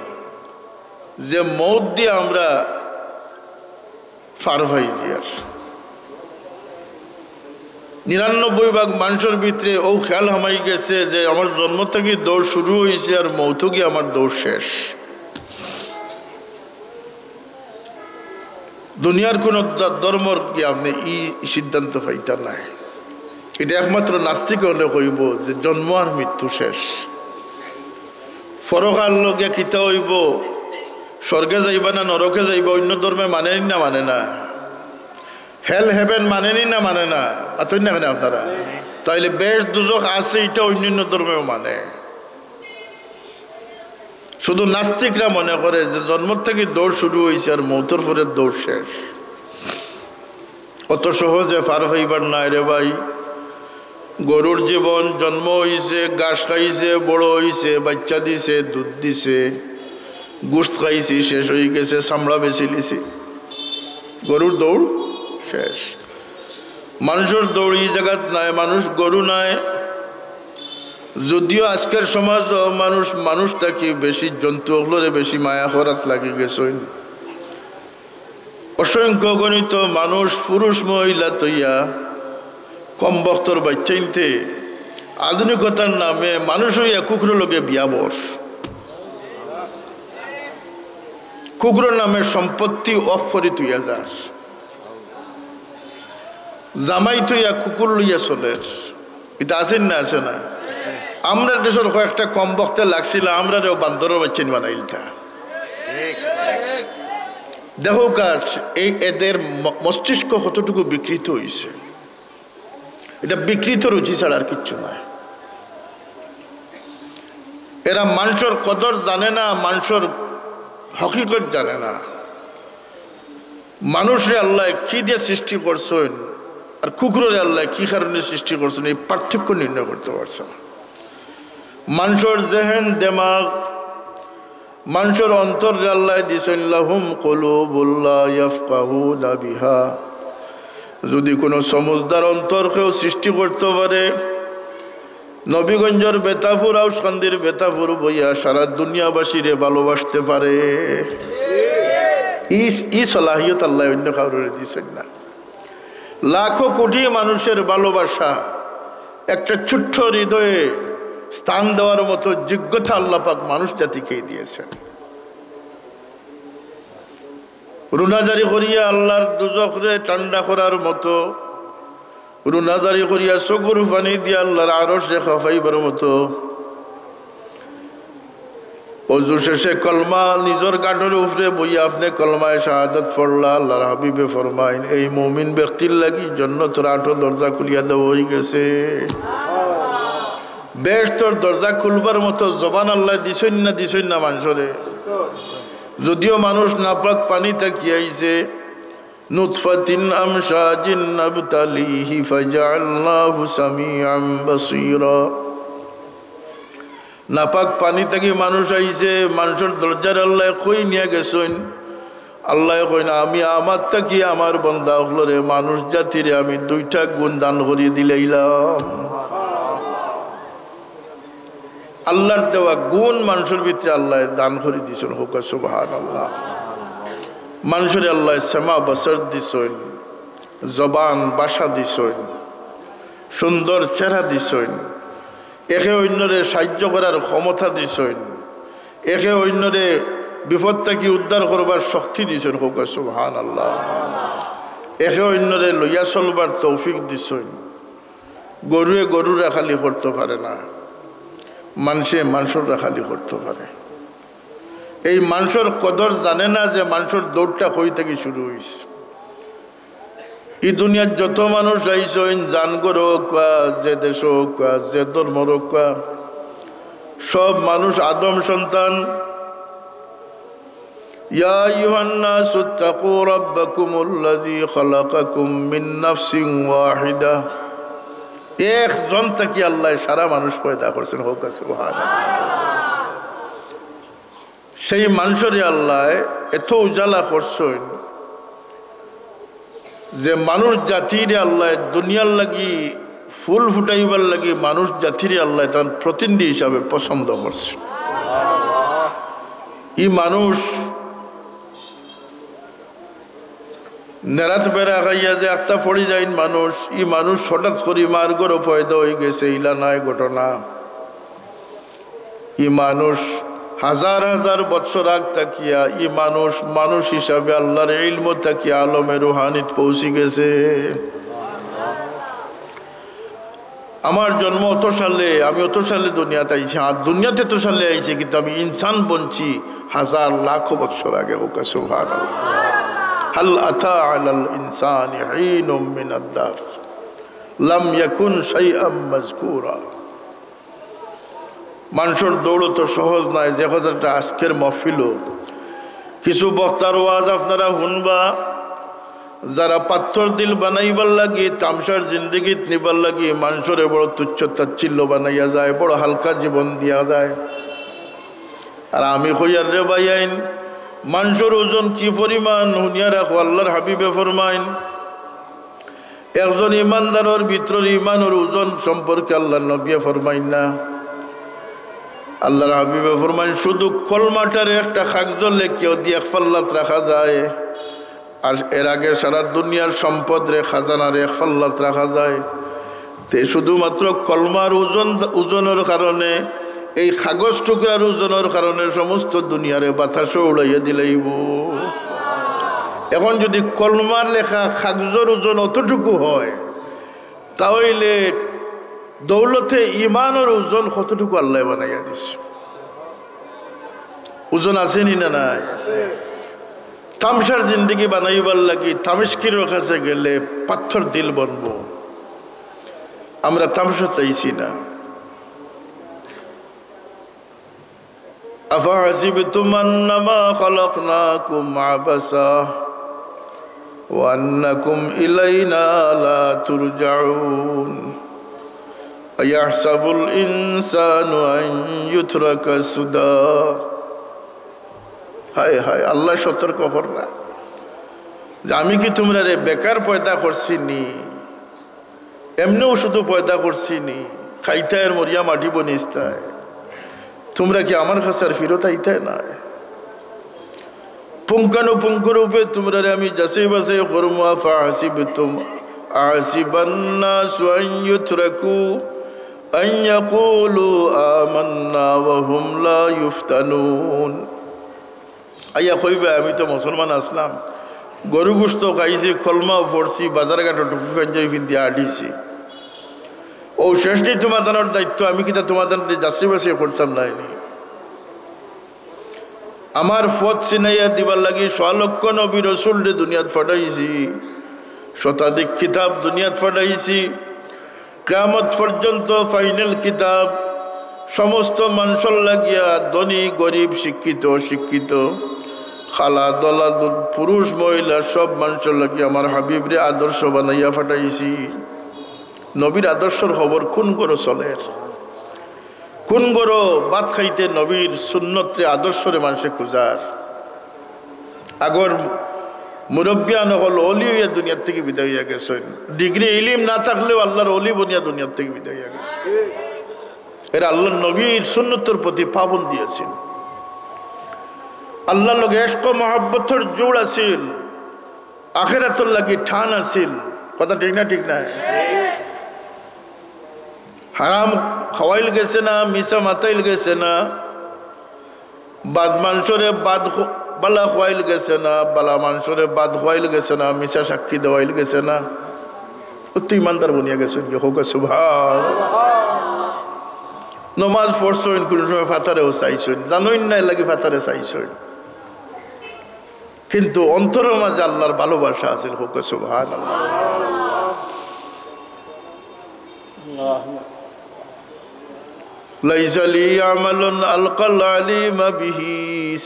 যে মউত দিয়া আমরা ফার পাই যিয়ার। নিরানব্বই ভাগ মানষর ভিতরে অউ খেয়াল হামাই গেছে যে আমার জন্ম থাকি দৌড় শুরু অইছে আর মউতো গিয়া আমার দৌড় শেষ। দুনিয়ার কুনু দ-, ধর্মর কি আপনে ই সিদ্ধান্ত পাইতা নায়। ইটা একমাত্র নাস্তিক অকলে কইবো যে জন্ম আর মৃত্যু শেষ। পরকাল লগে কিতা অইবো, স্বর্গে যাইবা না নরকে যাইবা, অইন্য ধর্মে মানে নি না মানে না? Hell heaven মানে নি না মানে না? মাতইন না কেনে আপনারা? তাইলে বেহেস্ত দুজখ আছে, ইটা অইন্য অইন্য ধর্মেও মানে। শুধু নাস্তিকরা মনে করে যে জন্ম থাকি দৌড় শুরু অইছে আর মউতর পরে দৌড় শেষ। অত সহজে ফার পাইবার নায় রে ভাই। গরুর জীবন, জন্ম অইছে, ঘাস খাইছে, বড় অইছে, বাইচ্চা দিছে, দুধ দিছে, গোস্ত খাইছি, শেষ অইগেছে, চামড়া বেচিলিছি, গরুর দৌড় শেষ। মানষর দৌড় ই জাগাত নায়, মানুষ গরু নায়। যদিও আজকের সমাজো মানুষ, মানুষ থাকি বেশি জন্তু অকলরে বেশি মায়া করাত লাগি গেছইন। অসংখ্য অগণিত মানুষ, পুরুষ মহিলা তইয়া, কমবখতর বাইচ্চাইন্তে আধুনিকতার নামে মানুষ অইয়া কুকুরর লগে বিয়া বর। কুকুরর নামে সম্পত্তি অফ করি থইয়া যার। জামাই থইয়া কুকুর লইয়া চলের। ইটা আছে না, আছে না? আমরার দেশর কয়েকটা কমবখতে লাগছিল, আমরারেও বান্দরর বাইচ্চাইন বানাইলতা। দেখউক্কা, এই এদের ম-, মস্তিষ্ক কতটুকু বিকৃত অইছে। ইটা বিকৃত রুচি ছাড়া আর কিচ্ছু নায়। এরা মানষর কদর জানে না, মানষর হকিকত জানে না। মানুষরে আল্লায় কি দিয়া সৃষ্টি করছইন আর কুকুররে আল্লায় কি কারণে সৃষ্টি করছইন, এই পার্থক্য নির্ণয় করতে পারছে না। মানষর জেহেন, দেমাগ, মানষর অন্তররে আল্লায় দিছইন, لهم قلوب لا يفقهون بها। যদি কুনু সমুজদার অন্তর কেউ সৃষ্টি করতে পারে, নবীগঞ্জর বেতাপুর, আউশকান্দির বেতাপুর বইয়া সারা দুনিয়াবাসীরে ভালোবাসতে পারে, ই, ই সলাহিয়ত আল্লায় অইন্য কাউরে দিছইন না। লাখো কোটি মানুষের ভালোবাসা একটা ছোট্ট হৃদয়ে স্থান দেওয়ার মতো যোগ্যতা আল্লাহ পাক মানুষ জাতিকেই দিয়েছেন। রুনাজারি করিয়া আল্লাহর দুজখরে ঠান্ডা করার মতো, রুনাজারি করিয়া চকুর পানি দিয়া আল্লাহর আরশরে খাপাইবার মতো, অজু শেষে কলমা নিজর গাঁটর উপরে বইয়া আপনে কলমায়ে শাহাদাত পড়লা, আল্লাহর হাবিবে ফরমাইন, এই মুমিন ব্যক্তির লাগি জন্নতর আটো দরজা খুলিয়া দেওয়া অইগেছে। বেহেশতর দরজা খুলবার মতো জবান আল্লায় দিছইন না, দিছইন না মানষরে? যদিও মানুষ নাপাক পানি থাকি আইছে, নুতফাতিন আমশাজিন নাবতালিহি ফাজাআলনাহু সামিআন বাসীরা। নাপাক পানি থাকি মানুষ আইছে, মানষর দরজার আল্লায় কই নিয়া গেছইন? আল্লায় কইন, আমি আমার থাকি আমার বন্দা অকলরে, মানুষ জাতিরে আমি দুইটা গুণ দান করি দিলাইলাম। আল্লাহর দেওয়া গুণ মানষর ভিতরে আল্লায় দান করি দিছইন। কউক্কা সুবহানাল্লাহ। মানষরে আল্লায় সেমা বসর দিছইন, জবান ভাষা দিছইন, সুন্দর চেহারা দিছইন, একে অইন্যরে সাহায্য করার ক্ষমতা দিছইন, একে অইন্যরে বিপদ থাকি উদ্ধার করবার শক্তি দিছইন। কউক্কা সুবহানাল্লাহ। একে অইন্যরে লইয়া চলবার তৌফিক দিছইন। গরুয়ে গরুর রাখালি করতো পারে না, মানষে মানষর রাখালি করতো পারে। এই মানষর কদর জানে না যে মানষর দৌড়টা কই থাকি শুরু অইছে। ই দুনিয়াত যত মানুষ আইছইন, যান ঘর অউক্কা, যে দেশ অউক্কা, যে ধর্মর অউক্কা, সব মানুষ আদম সন্তান। ইয়া আইয়ুহান নাসু ইত্তাকু রাব্বাকুমুল্লাযী খালাকাকুম মিন নাফসিন ওয়াহিদা। একজন থাকি আল্লায় সারা মানুষ পয়দা করছইন। কউক্কা সুবহানাল্লাহ। সেই মানষরে আল্লায় এত উজালা করছইন যে মানুষ জাতিরে আল্লায় দুনিয়ার লাগি ফুল ফুটাইবার লাগি মানুষ জাতিরে আল্লায় তান প্রতিনিধি হিসাবে পছন্দ করছইন। ই মানুষ নেরাত বেড়া খাইয়া যে একটা পড়ি যাইন মানুষ, ই মানুষ হঠাৎ করি মার ঘরো পয়দা অইগেছে, ইলা নায় ঘটনা। ই মানুষ হাজার হাজার বৎসর আগ থাকিয়া ই মানুষ মানুষ হিসাবে আল্লাহর ইলম থাকিয়া আলমে রুহানিত পৌঁছি গেছে। আমার জন্ম অত সালে, আমি অত সালে দুনিয়াত আইছি, আর দুনিয়াতে এত সালে আইছি, কিন্তু আমি ইনসান বনছি হাজার লাখ বৎসর আগে। কউক্কা সুবহানাল্লাহ। হাল আতা আলাল ইনসানি হিনুম মিনাদ দাহর লাম ইয়াকুন শাইআম মাযকুরা। মানষর দৌড় তো সহজ নায়, যে কথাটা আজকের মহফিলও কিছু বক্তার ওয়াজ আপনারা হুনবা, যারা পাথর দিল বানাইবার লাগি, তামশার জিন্দেগিত নিবার লাগি মানষরে বড় তুচ্ছ তাচ্ছিল্য বানাইয়া যায়, বড় হালকা জীবন দিয়া যায়। আর আমি কইয়ার রে ভাইয়াইন, মানষর ওজন কি পরিমাণ হুনিয়া রাখো। আল্লাহর হাবিবে ফরমাইন, একজন ইমানদারর ভিতরর ইমানর ওজন সম্পর্কে আল্লাহর নবীয়ে ফরমাইন না, আল্লাহর হাবিবে ফরমাইন, শুধু কলমাটারে একটা কাগজো লেখিয়া দি এক পাল্লাত রাখা যায়, আর এর আগে সারা দুনিয়ার সম্পদরে, খাজানারে এক পাল্লাত রাখা যায়, তে শুধুমাত্র কলমার ওজন, ওজনর কারণে, এই কাগজ টুকরার ওজনর কারণে সমস্ত দুনিয়ারে বাতাসো উড়াইয়া দিলাইবো। এখন যদি কলমার লেখা কাগজর ওজন অতটুকু হয়, তা অইলে দৌলতে ইমানর ওজন কতটুকু আল্লায় বানাইয়া দিছে? ওজন আছে নি না নাই? তামশার জিন্দেগি বানাইবার লাগি তামশকিরর কাছে গেলে পাথর দিল বনবো। আমরা তামশাত আইছি না। আফাহাসিবতুম আন্নামা খালাকনাকুম আবাসা ওয়া আন্নাকুম ইলাইনা লা তুরজাউন। আয়াহসাবুল ইনসানু আন ইউতরাকা সুদা। হায় হায়, আল্লায় সতর্ক কররা যে আমি কি তুমরারে বেকার পয়দা করছি নি? এমনেউ শুধু পয়দা করছি নি? খাইতায় আর মরিয়া মাটি বনিস্তায়। তুমরা কি আমার কাছে আর ফিরত আইতায় নায়? পুঙ্খানুপুঙ্খ রূপে তুমরারে আমি যাচাই বাছাই করমু। আফাহাসিবতুম, আহাসিবান নাসু আন ইউতরাকু আন ইয়াকুলু আমান্না ওয়া হুম লা ইউফতানুন। আইয়া কইবা, আমি তো মুসলমান আছলাম, গরু গোস্ত খাইছি, কলমাও পড়ছি, বাজার ঘাটো টুপি পাঞ্জাবি পিন্দিয়া আটিছি। অউ শেষ নি তুমাতানর দায়িত্ব, আমি কিতা তুমাতানরে যাচাই বাছাই করতাম নায় নি? আমার পথ চিনাইয়া দিবার লাগি সোয়া লক্ষ নবী রসুলরে দুনিয়াত পাঠাইছি, শতাধিক কিতাব দুনিয়াত পাঠাইছি। কিয়ামত পর্যন্ত ফাইনাল কিতাব সমস্ত মানষর লাগিয়া, ধনী গরিব, শিক্ষিত অশিক্ষিত, কালা ধলা, পুরুষ মহিলা, সব মানষর লাগিয়া আমার হাবিবরে আদর্শ বানাইয়া পাঠাইছি। নবীর আদর্শর খবর কুন ঘরো চলের? কুন ঘরো ভাত খাইতে নবীর সুন্নতরে, আদর্শরে মানষে খুঁজার? আগর মুরব্বিয়ান অকল অলি অইয়া দুনিয়ার থাকি বিদায় অইয়া গেছইন। ডিগ্রি ইলিম না থাকলেও আল্লার অলি বনিয়া দুনিয়ার থাকি বিদায় অইয়া গেছইন। এরা আল্লার নবীর সুন্নতর প্রতি পাবন্দি আছিল। আল্লার লগে এশক মহব্বতর জোড় আছিল, আখেরাতর লাগি টান আছিল। কথা ঠিক না? ঠিক না? হারাম খাওয়াইল গেছে না, মিছা মাতাইল গেছে না, বাদ মানষরে বাদ খু-, বালা খুয়াইল গেছে না, বালা মানষরে বাদ খুয়াইল গেছে না, মিছা সাক্ষী দেওয়াইল গেছে না। ও তো ইমানদার বনিয়া গেছইন, যে হোক সুবহান। নমাজ পড়ছইন, কুনু সময় ফাতারেও চাইছইন, জানইন না, এর লাগি ফাতারে চাইছইন, কিন্তু অন্তরর মাঝে আল্লার ভালোবাসা আছিল। হোক সুবহান। ليس لي عمل ألقى العليم به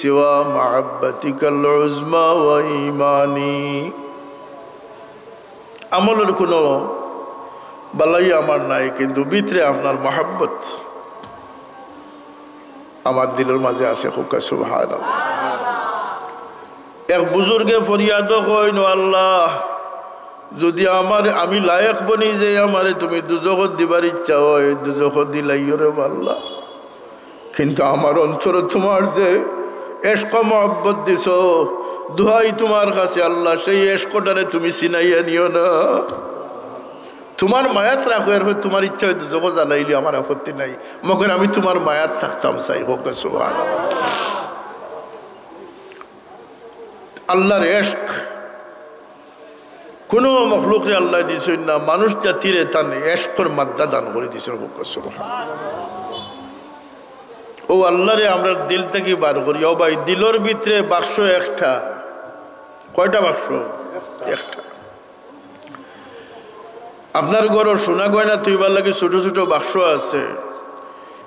سوى محبتك العظمى وإيماني। আমলর কুনু বালাই আমার নাই, কিন্তু ভিতরে আপনার মহব্বত আমার দিলর মাঝে আছে। হোক সুবহানাল্লাহ। এক বুজুর্গে ফরিয়াদ কইন, "ও আল্লাহ, যদি আমার, আমি লায়েক বনি যে আমারে তুমি দুজখত দিবার ইচ্ছা অয়, দুজখত দিলাইও রে আল্লাহ। কিন্তু আমার অন্তরো তুমার যে এশক মহব্বত দিছো, দোহাই তুমার কাছে আল্লাহ, সেই এশকটারে তুমি ছিনাইয়া নিও না। তুমার মায়াত রাখো, এরপর তুমার ইচ্ছা অয় দুজখো জ্বালাইলে আমার আপত্তি নাই, মগর আমি তুমার মায়াত থাকতাম চাই।" হোক সুবহানাল্লাহ। আল্লার এশক কুনু মখলুকরে আল্লায় দিছইন না, মানুষ জাতিরে তান এশকর মাদ্দা দান করি দিছইন। হোক সুবহানাল্লাহ। ও আল্লারে আমরার দিল থাকি বার করি। ও ভাই, দিলর ভিতরে বাক্স একটা। কয়টা বাক্স? একটা। আপনার ঘরো সোনা গয়না থইবার লাগি ছোট ছোট বাক্স আছে,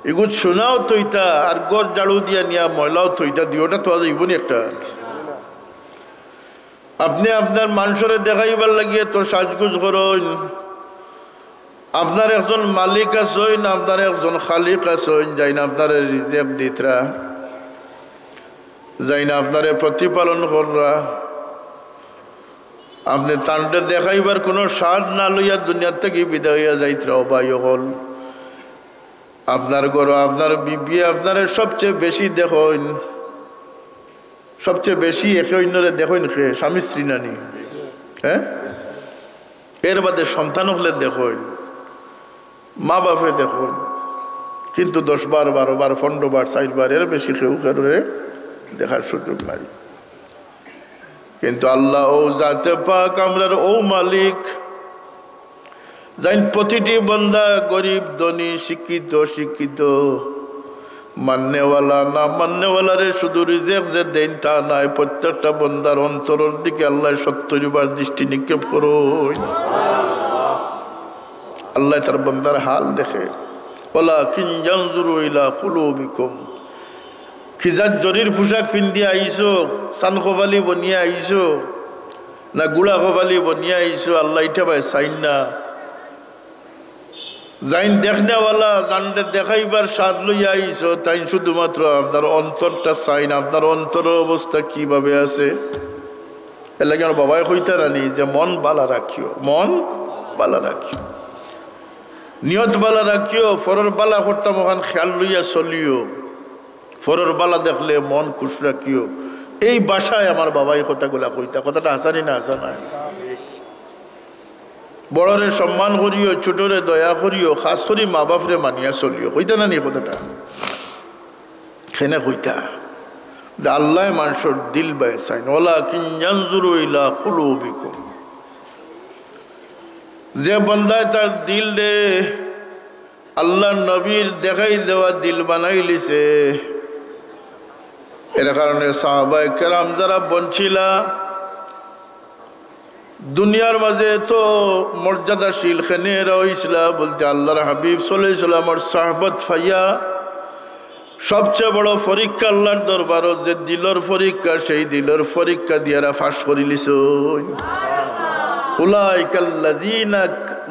ইগুত সোনাও থইতা আর ঘর ঝাড়ু দিয়া নিয়া ময়লাও থইতা, দুইওটা থওয়া যাইবো নি একটা? আপনে আপনার মানষরে দেখাইবার লাগি এত সাজগুজ করইন। আপনার একজন মালিক আছইন, আপনার একজন খালিক আছইন, যাইন আপনারে রিজেক দিতরা, যাইন আপনারে প্রতিপালন কররা। আপনে তানরে দেখাইবার কুনু স্বাদ না লইয়া দুনিয়ার থাকি বিদায় অইয়া যাইতরা। ও ভাই অকল, আপনার ঘরো আপনার বিবিয়ে আপনারে সবচেয়ে বেশি দেখইন, সবচেয়ে বেশি একে অইন্যরে দেখইন কে? স্বামী স্ত্রী নানি? হ্যাঁ, এর বাদে সন্তান অকলে দেখইন, মা বাপে দেখইন, কিন্তু দশ বার, বারো বার, পনরো বার, চাইর বার, এর বেশি কেউ কারোরে দেখার সুযোগ নাই। কিন্তু আল্লাহ ও জাতে পাক, আমরার ও মালিক, যাইন প্রতিটি বন্দা, গরিব, ধনী, শিক্ষিত, অশিক্ষিত, মাননেওয়ালা, না মাননেওয়ালারে শুধু রিজেক যে দেইন তা নায়, প্রত্যেকটা বন্দার অন্তরর দিকে আল্লায় সত্তইর বার দৃষ্টি নিক্ষেপ করইন। আল্লায় তার বন্দার হাল দেখে। ওয়ালাকিন ইয়ানজুরু ইলা কুলুবিকুম। কি জাত জরির পোশাক পিন্দিয়া আইছো, চান কপালি বনিয়া আইছো, না গুড়া কপালি বনিয়া আইছো, আল্লায় ইটা বায় চাইন না। যাইন দেখনেওয়ালা, যানরে দেখাইবার স্বাদ লইয়া আইছো, তাইন শুধুমাত্র আপনার অন্তরটা চাইন, আপনার অন্তরর অবস্থা কিভাবে আছে। এর লাগি আমার বাবায় কইতা নানি যে মন বালা রাখিও, মন বালা রাখিও, নিয়ত বালা রাখিও, পরর বালা করতাম অখান খেয়াল লইয়া চলিও। পরর বালা দেখলে মন খুশ রাখিও। এই ভাষায় আমার বাবায় কথাগুলা কইতা। কথাটা হাছা নি না হাছা নায়? বড়রে সম্মান করিও, ছোটরে দয়া করিও, খাছ করি মা বাপরে মানিয়া চলিও। কইতা নানি কথাটা? কেনে কইতা? যে আল্লায় মানষর দিল বায় চাইন। ওয়ালাকিন ইয়ানজুরু ইলা কুলুবিকুম। যে বন্দায় তার দিলরে আল্লার নবীর দেখাই দেওয়া দিল বানাইলিছে, এর কারণে সাহাবায়ে কেরাম যারা বনছিলা, দুনিয়ার মাঝে তো মর্যাদাশীল, কেনে এরা অইছিলা বলতে, আল্লাহর হাবিব সাল্লাল্লাহু আলাইহি ওয়াসাল্লামর সহবত পাইয়া সবচেয়ে বড় পরীক্ষা আল্লাহর দরবারো, যে দিলর পরীক্ষা, সেই দিলর পরীক্ষা দিয়া এরা পাশ করিলিছইন। উলাইকাল্লাযিনা,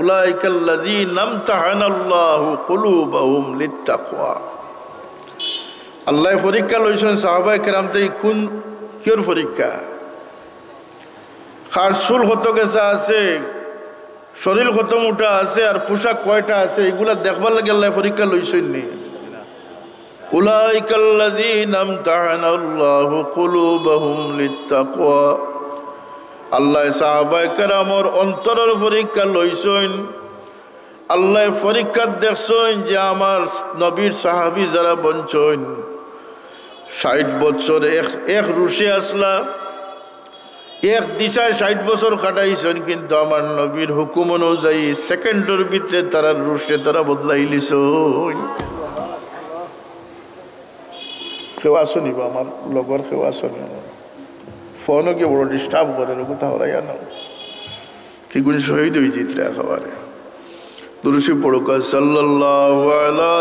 উলাইকাল্লাযিনা ইমতাহানাল্লাহু কুলুবাহুম লিত্তাকওয়া। আল্লায় পরীক্ষা লইছইন সাহাবায়ে কেরাম থাকি। কোন, কিয়র পরীক্ষা? কার চুল কত গেছা আছে, শরীর কত মোটা আছে, আর পোশাক কয়টা আছে, ইগুলা দেখবার লাগি আল্লায় পরীক্ষা লইছইন নি? উলাইকাল্লাযিনা ইমতাহানাল্লাহু কুলুবাহুম লিত্তাকওয়া। আল্লায় সাহাবায়ে কেরামর অন্তরর পরীক্ষা লইছইন। আল্লায় পরীক্ষাত দেখছইন যে আমার নবীর সাহাবী যারা বনছইন, ষাইট বছর এক, এক রুশে আছলা, এক দিশায় ষাইট বছর কাটাইছইন, কিন্তু আমার নবীর হুকুম অনুযায়ী সেকেন্ডর ভিতরে তারার রুশরে তারা বদলাইলিছইন। কেউ আছো নি বা আমার লগর, কেউ আছো নি? ফোনো কি বড় disturb করে, লোক তাহলে জানো কি কোন শহীদ অইযিত্রা একেবারে। দুরুদ শরিফ পড়ুক্কা, সাল্লাল্লাহু আলা